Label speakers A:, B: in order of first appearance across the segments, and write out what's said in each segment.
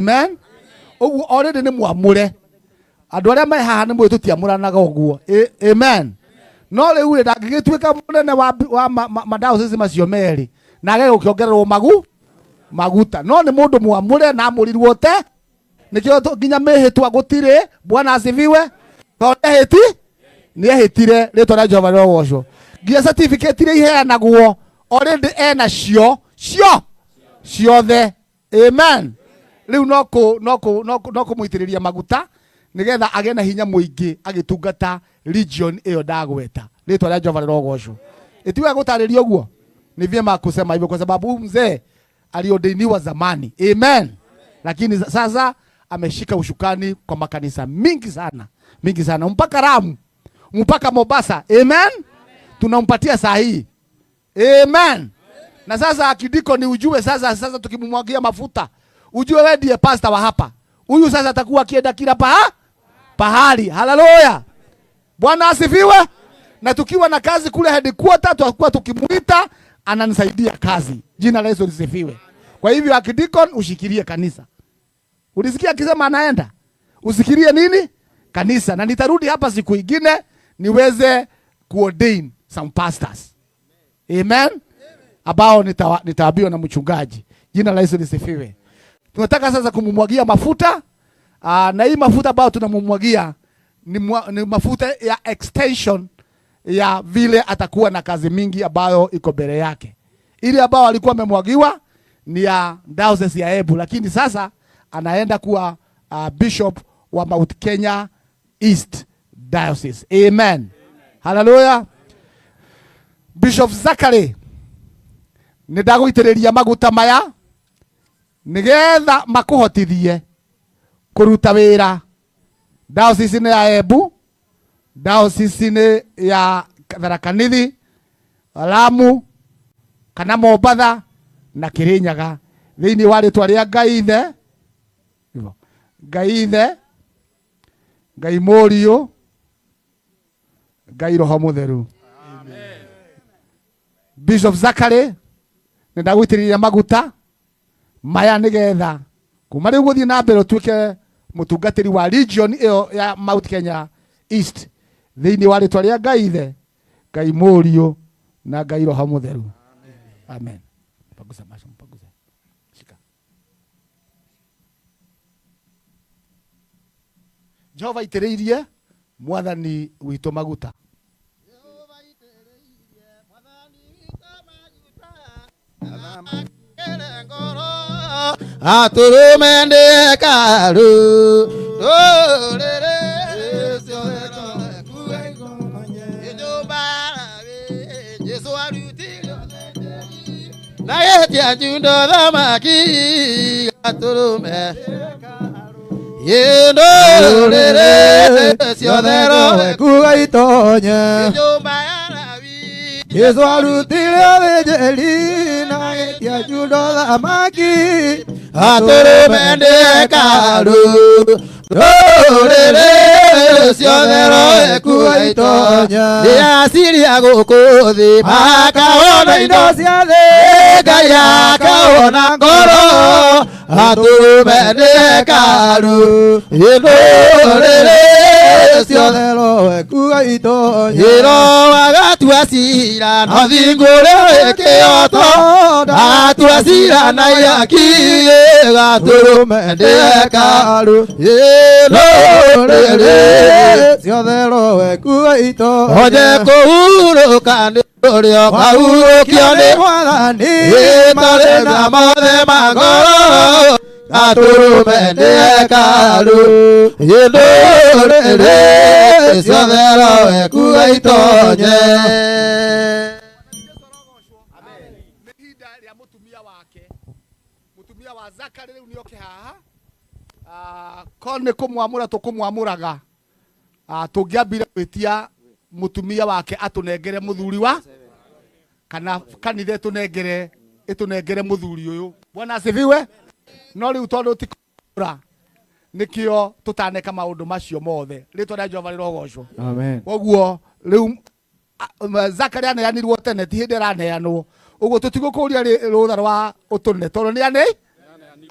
A: Amen. Ũguo already nĩ mwamũre. Andũ arĩa me haha nĩ mũĩ tũtiamũranaga ũguo. Amen. No rĩu rĩ ndangĩgĩtuĩka mũnene wa, wa ma diocese macio merĩ na age gũkĩongererwo maguta. No nĩ mũndũ mwamũre na amũrirwo te nĩkĩo nginya mĩhĩtwa gũtirĩ. Bwana asifiwe. Tondũ nĩehĩtire rĩtwa rĩa Jehova rĩrogocwo. Nginya certificate iria iheanagwo already ena cio ciothe. Amen. Rĩu no kũ no kũ no kũ no kũmũitĩrĩria maguta nĩgetha agĩe na hinya mũingĩ agĩtungata region ĩyo ndagweta. Rĩtwa rĩa Jehova rĩrogocwo. Ĩtiwega gũtarĩria ũguo? Ni vyema kusema hivyo kwa sababu huyu mzee aliordainiwa zamani. Amen. Lakini sasa ameshika ushukani kwa makanisa mingi sana, mingi sana, mpaka Lamu, mpaka Mombasa. Amen. Tunampatia saa hii. Amen. Na sasa akidiko ni ujue sasa tukimumwagia mafuta, ujue wewe ndiye pastor wa hapa. Huyu sasa atakuwa akienda kila pahali. Haleluya. Bwana asifiwe. Na tukiwa na kazi kule headquarter tutakuwa tukimuita ananisaidia kazi. Jina la Yesu lisifiwe. Kwa hivyo akidikon ushikilie kanisa. Ulisikia akisema anaenda? Usikilie nini? Kanisa. Na nitarudi hapa siku ingine niweze kuordain some pastors. Amen. Ambao nitaambiwa na mchungaji. Jina la Yesu lisifiwe. Tunataka sasa kumumwagia mafuta. Na hii mafuta ambayo tunamumwagia ni mafuta ya extension ya vile atakuwa na kazi mingi ambayo iko mbele yake. Ile ambayo alikuwa amemwagiwa ni ya diocese ya Embu, lakini sasa anaenda kuwa bishop wa Mount Kenya East Diocese. Amen. Hallelujah. Bishop Zachary, nĩndagũitĩrĩria maguta maya nĩgetha makũhotithie kũruta wĩra diocese-inĩ ya Embu, diocese-inĩ ya Tharaka Nithi, Lamu kana Mombatha na Kirinyaga thĩinĩ wa rĩtwa rĩa Ngai Ithe, Ngai Ithe, Ngai Mũriũ, Ngai Roho Mũtheru.
B: Amen.
A: Bishop Zachary, nĩndagũitĩrĩria maguta maya nĩgetha kuma rĩu gũthiĩ na mbere ũtuĩke mũtungatĩri wa region ĩyo ya Mount Kenya East thĩinĩ wa rĩtwa rĩa Ngai Ithe, Ngai Mũriũ na Ngai Roho Mũtheru. Amen. Pagusa macho, pagusa. Shika. Jehova itĩrĩirie mwathani witũ maguta.
B: Jehova itĩrĩirie mwathani witũ maguta. Athamakĩre ngoro, atũrũme ndĩ hekarũ. Ndũrĩrĩ ciothe nyũmba ya Lawi, Jesũ arutire ũthĩnjĩri. Na gĩtia Juda thamaki, gatũrũme. Ndũrĩrĩ ciothe roho
C: kuga itonye.
B: Nyũmba ya Lawi,
C: Jesũ arutire ũthĩnjĩri na gĩtia Juda thamaki,
B: atũrũme ndĩ hekarũ. Ndũrĩrĩ ciothe roho kuga itonye. Nĩ aciria gũkũ thĩ makawona
C: indo cia thĩ,
B: Ngai akawona ngoro, atũrũme ndĩ hekarũ. Ndũrĩrĩ ciothe
C: roho kuga itonye.
B: Ĩro agatua cira na thingo ũrĩa wĩ kĩoto, agatua cira na ihaki, gatũrũme ndĩ hekarũ. Ndũrĩrĩ
C: ciothe roho kuga itonye.
B: Onye kũhurũka nĩ ũrĩa ũkahurũkio nĩ
C: Mwathani,
B: mathĩna mothe ma ngoro, gatũrũme ndĩ hekarũ. Ndũrĩrĩ ciothe roho kuga itonye.
A: Nĩ ihinda rĩa mũtumia wake, mũtumia wa Zachary rĩu nĩoke haha. Ko nĩ kũmwamũra tũkũmwamũraga. Tũngĩambire gwĩtia mũtumia wake atũnengere mũthuri wa kana kanitha ĩtũnengere mũthuri ũyũ. Bwana asifiwe. No rĩu tondũ ti kũmwamũra, nĩkĩo tũtaneka maũndũ macio mothe. Rĩtwa rĩa Jehova rĩrogocwo.
C: Amen.
A: Koguo rĩu Zachary aneanirwo tene, ti hĩndĩ araneanwo. Ũguo tũtigũkũria rũtha rwa ũtũne tondũ nĩ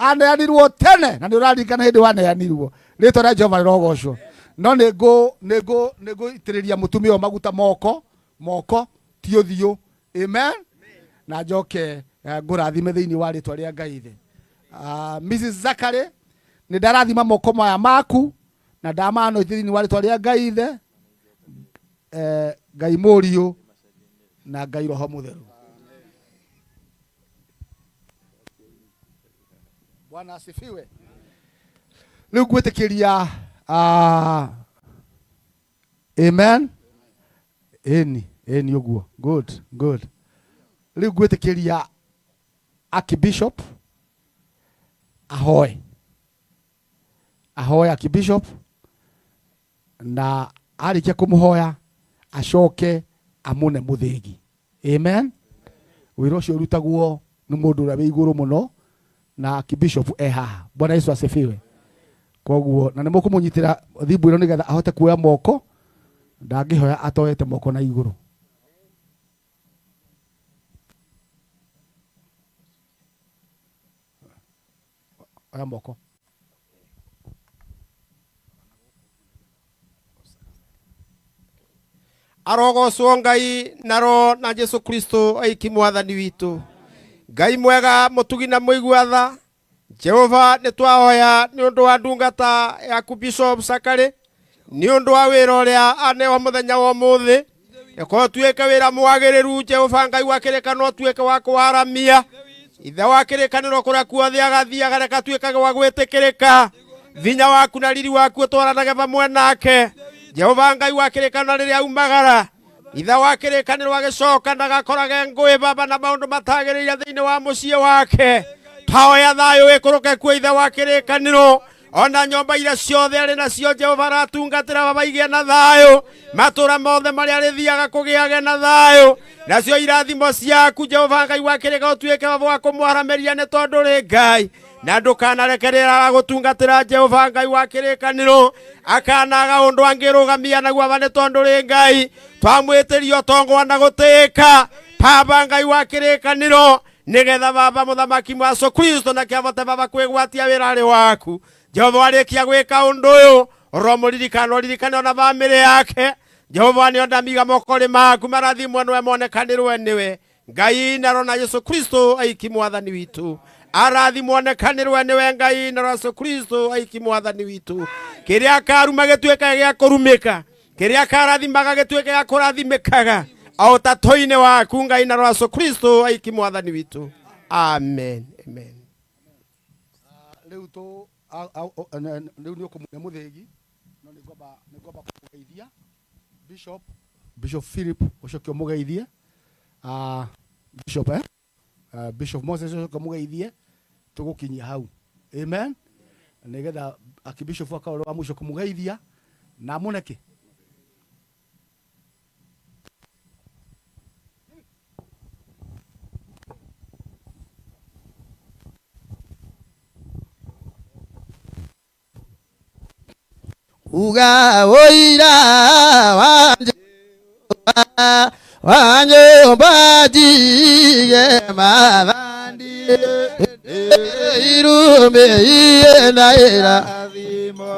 A: Aneanirwo tene na nĩ ũraririkana hĩndĩ waneanirwo. Rĩtwa rĩa Jehova rĩrogocwo. No nĩ ngũ nĩ ngũ nĩ ngũitĩrĩria mũtumia ũyũ maguta moko moko ti ũthiũ. Amen. Na njoke ngũrathime thĩinĩ wa rĩtwa rĩa Ngai ithe. Mrs. Zachary, nĩ ndarathima moko maya maku na ndamanoithi thĩinĩ wa rĩtwa rĩa Ngai ithe, Ngai Mũriũ na Ngai Roho Mũtheru. Bwana asifiwe. Rĩu ngwĩtĩkĩria amen. Ĩni, ĩni ũguo. Good, good. Rĩu ngwĩtĩkĩria Archbishop ahoe. Ahoe Archbishop na arĩkia kũmũhoya acoke amũne mũthĩgi. Amen. Wĩra ũcio ũrutagwo nĩ mũndũ ũrĩa wĩ igũrũ mũno na Archbishop e haha. Bwana Yesu asifiwe. Koguo na nĩ mũkũmũnyitĩra thimbu ĩno nĩgetha ahote kuoya moko, ndangĩhoya atoete moko na igũrũ. Oya moko.
D: Arogocwo Ngai naro na Jesu Kristo aiki mwathani witũ. Ngai mwega mũtugi na mũigua tha. Jehova nĩ twahoya nĩ ũndũ wa ndungata yaku Bishop Sakari nĩ ũndũ wa wĩra ũrĩa anewa mũthenya wa ũmũthĩ. Reke ũtuĩke wĩra mwagĩrĩru Jehova Ngai wa kĩrĩkanĩro ũtuĩke wa kũwaramia. Ithe wa kĩrĩkanĩro kũrĩa kuothe agathiaga reke atuĩkage wa gwĩtĩkĩrĩka. Vinya waku na riri waku ũtwaranage vamwe nake. Jehova Ngai wa kĩrĩkanĩro rĩrĩa aumagara Ithe wa kĩrĩkanĩro agĩcoka ndagakorage ngũĩ baba na maũndũ matagĩrĩire thĩinĩ wa mũciĩ wake. Taoya thayũ wĩkũrũke kuo Ithe wa kĩrĩkanĩro ona nyũmba iria ciothe arĩ nacio Jehova aratungatĩra baba igĩe na thayũ, matũũra mothe marĩa arĩthiaga kũgĩage na thayũ, nacio irathimo ciaku Jehova Ngai wa kĩrĩkanĩro ũtuĩke baba wa kũmwaramĩria nĩ tondũ rĩ Ngai na ndũkanarekerera aragũtungatĩra Jehova Ngai wa kĩrĩkanĩro akanaga ũndũ angĩrũgamia naguo aba nĩ tondũ rĩ Ngai twamwĩtĩria ũtongo na gũtĩĩka baba Ngai wa kĩrĩkanĩro nĩgetha baba mũthamaki Jesu Kristo na kĩavote baba kwĩgwatia wĩra-rĩ waku. Jehova warĩkia gwĩka ũndũ ũyũ ũromũririkana ũririkane ona bamĩrĩ yake. Jehova nĩ ondamiga moko-rĩ maku marathimwo nĩwe monekanĩrwe nĩwe Ngai naro na Yesu Kristo aiki mwathani witũ. Arathimwo onekanĩrwe nĩwe Ngai naro Yesu Kristo aiki mwathani witũ. Kĩrĩa karuma gĩtuĩke gĩa kũrumĩka, kĩrĩa karathimaga gĩtuĩke gĩa kũrathimĩkaga o ũtatũ-inĩ waku Ngai naro Yesu Kristo aiki mwathani witũ. Amen. Amen.
A: Rĩu tũ rĩu nĩ ũkũmũne mũthĩgi no nĩ ngwamba nĩ ngwamba kũmũgeithia Bishop Bishop Philip ũcoke ũmũgeithie. Bishop Bishop Moses ũcoke ũmũgeithie tũgũkinyia hau. Amen. Nĩgetha Archbishop akorwo wa mũico kũmũgeithia na amũne kĩ.
B: Uga ũira wa Jehova wa nyũmba njige mathandi irume iye na irathimo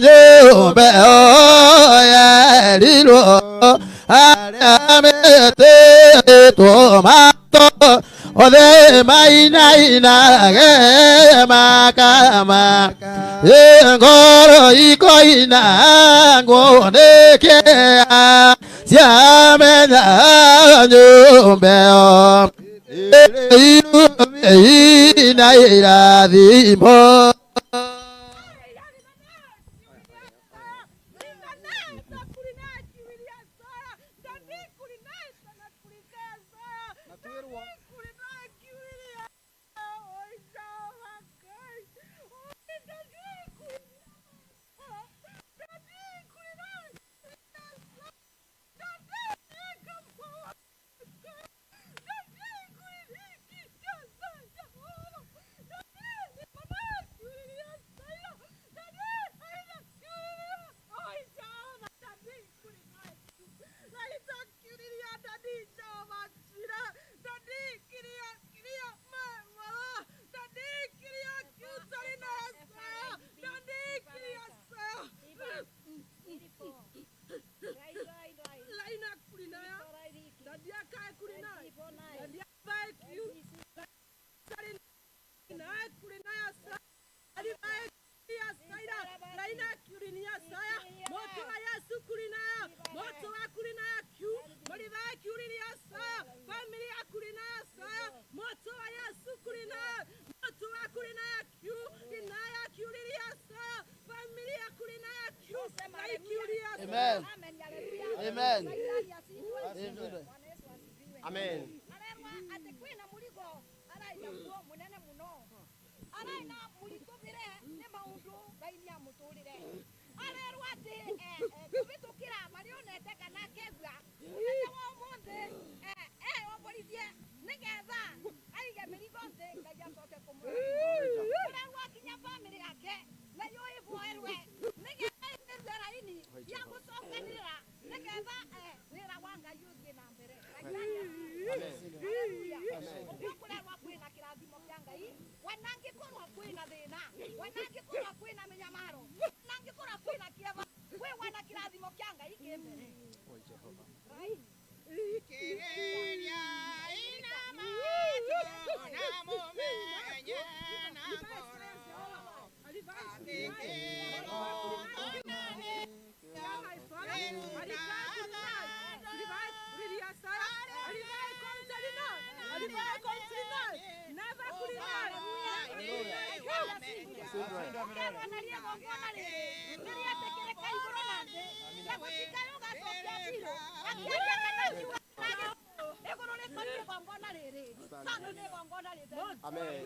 B: nyũmba yerirwo arĩa metĩtwo mato othe mainainage makama ngoro ikoina nguo nĩ kĩeha ciamenya nyũmba ĩyo ina irathimo. Amen.
E: Saitani asindwe. Bwana Yesu asifiwe.
D: Amen.
E: Arerwa ati kwina murigo arai naguo munene muno arai na murituvire ni maundu Ngai ni amuturire arerwa ati kubitukira marionete kana akegua muthenya wa umuthi eyomborithie nigetha aige mirigo nthi Ngai acoke kumũrathima. Arerwa akinya bamĩrĩ yake nayo ĩvoerwe nigetha ĩrue raini ya gũcokanĩrĩra nigetha wĩra wa Ngai ũthiĩ na mbere. Haleluya. Ũguo kũrerwa kwĩna kĩrathimo kĩa Ngai wanangĩkorwo kwĩna thĩna wanangĩkorwo kwĩna mĩnyamaro wanangĩkorwo kwĩna kĩeva kwĩ wana kĩrathimo kĩa Ngai kĩ mbere. Right. Ũkerwo na igongona rĩrĩ nĩrĩetĩkĩrĩka igũrũ na thĩ na gũtikaĩ ũgacokia biũ akĩaria kana akiuga igũrũ rĩkoniĩ igongona rĩrĩ tondũ nĩ igongona rĩtheru.
D: Amen.